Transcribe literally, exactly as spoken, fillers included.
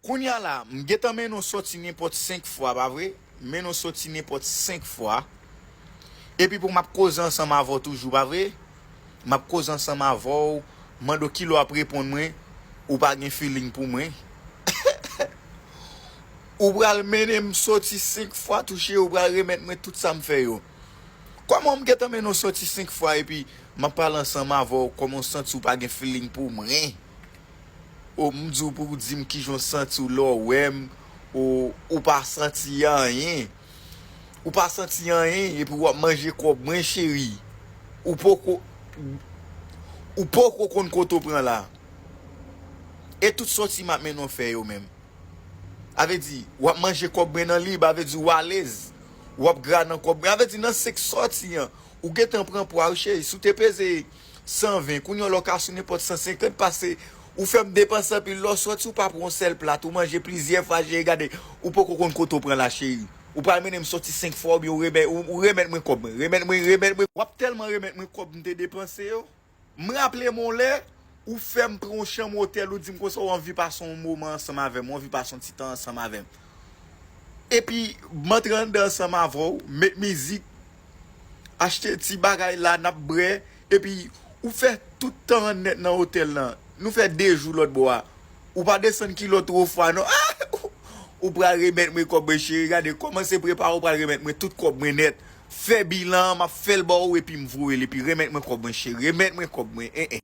Kounye a la, m gentan mennen w sòti nenpòt senk fwa, pa vre? M mennen w sòti nenpòt senk fwa. Epi pou m ap koze ansanm avè w toujou, pa vre? M ap koze ansanm avè w, mande w ki lè w ap reponn mwen, ou pa gen feeling pou mwen. Ou pral mennen m sòti senk fwa tou cheri, ou pral remèt mwen tout sa m fè yo. Kòman m gentan mennen w sòti senk fwa epi m ap pale ansanm avè w, kòman w santi w pa gen feeling pou mwen? O, m di w pou w di m kijan w santi w lè w wè m, o, ou pa santi anyen. Ou pa santi anyen, epi w ap manje kòb mwen, cheri. Ou poko, ou poko konn kote w pran la. E tout sòti m ap mennen w fè yo menm. A vle di, w ap manje kòb mwen nan lib, a vle di w alèz. W ap gra nan kòb mwen. A vle di, nan senk sòti an, ou gentan pran pwa, wi cheri. Si w te peze san ven, kounye a lè w ka sou nenpòt san senkant, pase ou fè m depanse anpil. Lè w sòti, ou pa pran yon sèl plat, ou manje plizyè fwa, cheri, gade, ou poko konn kote w pran la, cheri. Ou pral mennen m sòti senk fwa, oubyen ou remèt, ou, ou remèt mwen kòb mwen. Remèt mwen, remèt mwen. W ap tèlman remèt mwen kòb m te depanse yo. M raple m yon lè, ou fè m pran yon chanm otèl, ou di m konsa w anvi pase yon moman ansanm avè m, w anvi pase yon ti tan ansanm avè m. Epi, m antre anndan ansanm avè w, met mizik, achte ti bagay la, n ap bwè, epi ou fè tout tan an nèt nan otèl lan. Nou fè de jou lòt bò a. Ou pa desann kilo twò fwa, non. Ah! Ou pral remèt mwen kòb mwen, cheri. Gade, kòmanse prepare, ou pral remèt mwen tout kòb mwen nèt. Fè bilan an, m ap fè l ba ou, epi m voye l, epi remèt mwen kòb mwen, cheri. Remèt mwen kòb mwen. Eh, eh.